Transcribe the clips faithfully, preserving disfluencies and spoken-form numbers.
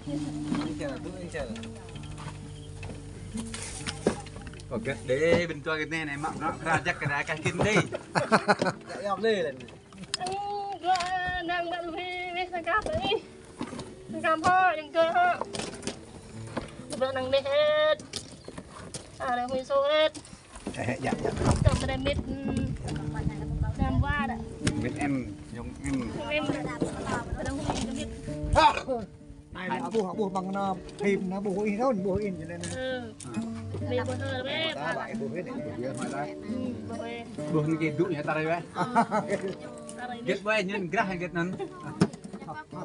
Kơ gĕt đê, ƀing tui gĕt anai, anai mă bruă kơ rơjăk kơ rơkah kơ anai. Yap lĕ lĕn. Ơ, dua năng ƀă lui, lui sang kăm anai. Sang kăm hŏ, yang kơ hŏ. Dua năng lĕ hĕt. Arăng hui sô hĕt. Ơ, yă, yă. Tơm brơi mĭt, ưm, năm wa đă. Mĭt em, yŏng em. Yŏng em. Arăng hui mĭt. Anai, anai ƀuh, ƀuh ƀăng anai, phim anai ƀuh ih rôn, ƀuh in jơlan anai. Ơ. Anai ƀuh hơ bĕ. Ƀuh hơ bĕ. Ƀuh hơ bĕ. Ƀuh anai kơ dŭ ñu tar bĕ. Gĕt bĕ, ñu grah gĕt anŭn. Ơ, ƀuh hơ bĕ.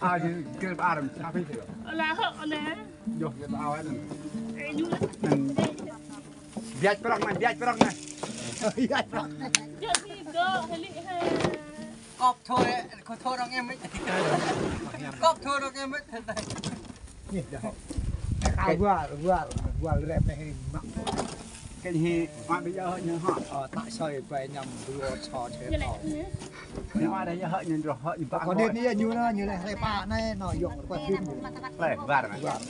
Ơ, ñu gĕt bĕ arăng, sa phi. Ơ, la hŏ anai. Yơh, gĕt bĕ arăng anŭn. Ơ, ñu. Biăč prŏk anai, biăč prŏk anai. Biăč prŏk anai. Biăč prŏk anai. Kŏp thâo, kŏp thâo rŏng em mĭt. Kŏp thâo rŏng em mĭt. Anai dah. Ơ, guar, guar, guar rep anai mă. Kơ anai mă ƀiă ñu hŏ. Ơ, ta soi ƀai ñăm dua so čê. Anai mă dah yă hŏ ñu rŏh hŏ ñu ƀă. Kơ anai ñu anai, ñu lĕ hlơi pă anai, anai yŏng rơpa phim. Lĕ, guar anai. Guar.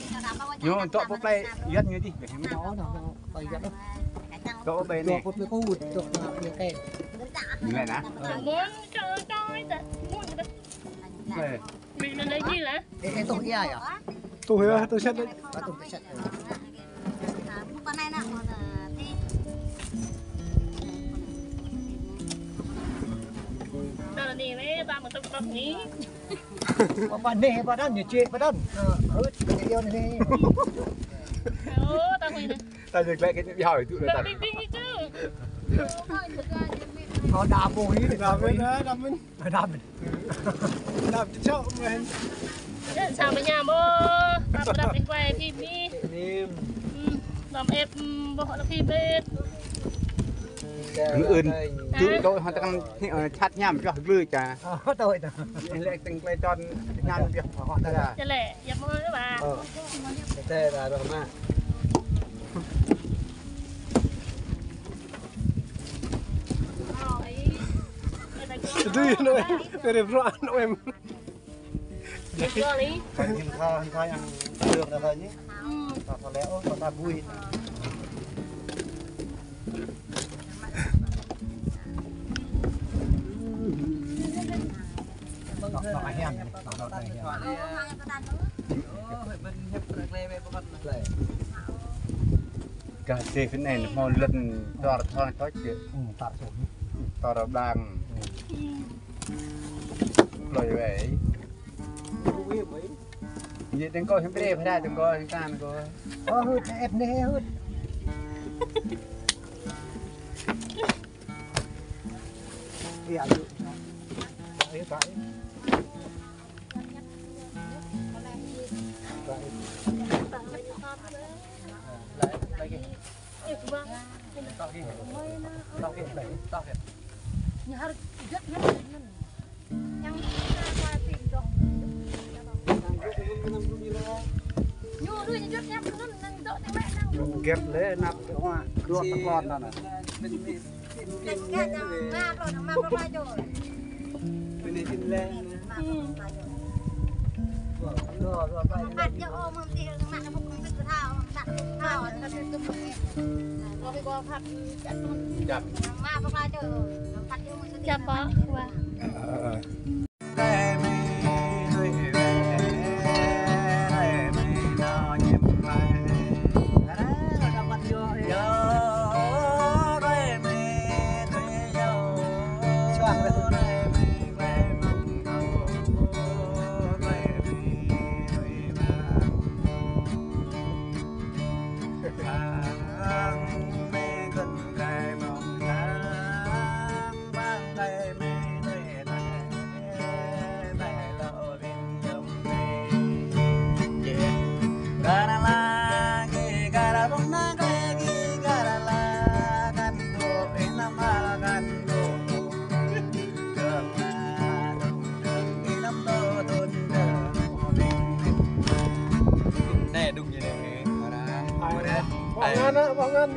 Ñu tŏ pơplĕ yăt ñu dih. Anai, anai. Ƀai găt anai. Dŏ ƀai anai. Dŏ pơplĕ kơ wơ̆t, dŏ pơplĕ kơ. Anai anai. Ơ. Mơ̆n, čơ, čơ, čơ. Mơ̆n kơ. Anai. Mĭn anai dih lah. Ơ, ơ, tuh ia yă? Tuh ia, tuh sĕt anai. Ơ, tuh, tuh sĕt. Ơ, anai anai, mơ̆n anai. Anai anai, mơ̆n ta mơ̆n tŏk tŏk anai. Pă anai, pă anŭn, ñu čih pă anŭn. Ơ, ơ, ñu anai. Ơ, ta hui anai. Ta jing glĕ kơ ñu ƀiă hŏ tŭ anai ta. Ƀing ƀing anai čơ. Ơ, đa ƀuh anai. Đa mĭn, đa mĭn. Đa mĭn. Đa mĭn čŏk mơ̆n. Ơ, sa mơñam ƀôh. Tap tap ih wai phim anai. Anai. Ưm, đăm ĕp, ưm, ƀôh lă phim ĕp. Ưm, ưn. Hă? Tŭ tui hŏ tơkăm, ơ, čăt ñam pioh glư ča. Ơ, tui tui. Lĕ tơ̆ng klei čon ñam pioh hŏ ta. Ča lĕ, yap mơ̆ ƀă. Ơ. Tơtê ta rŏh mă. Dui anŭn, kơ rep rŏ anŭn em. Dui anŭn. Kơ ñu tha, tha yang dơ̆ng ta tha ñu. Ưm. Ta tha lĕ, ôh, ta tha bui. Nŏk, nŏk ahiam, nŏk, nŏk ahiam. Gah dêh anai, hmâo lŏn tor thon thoi čê. Ưm, tor thon. Tor blang. Ưm. Plơi wai. Yê tơ̆ng kơ hiam brê, phara tơ̆ng kơ hiam tan kơ. Ơ, hưt, ĕp anai, hưt. Iya, yuk. Iya, Pak. Lagi. Ñu harus jăk ñu. Gĕt lĕ năp tơ mă, kruă tơklon anŭn. Jăm. Jăm, Pak. Wah. Nè, đúng như này, mà ra. Ai, ai. Bông ăn á, bông ăn.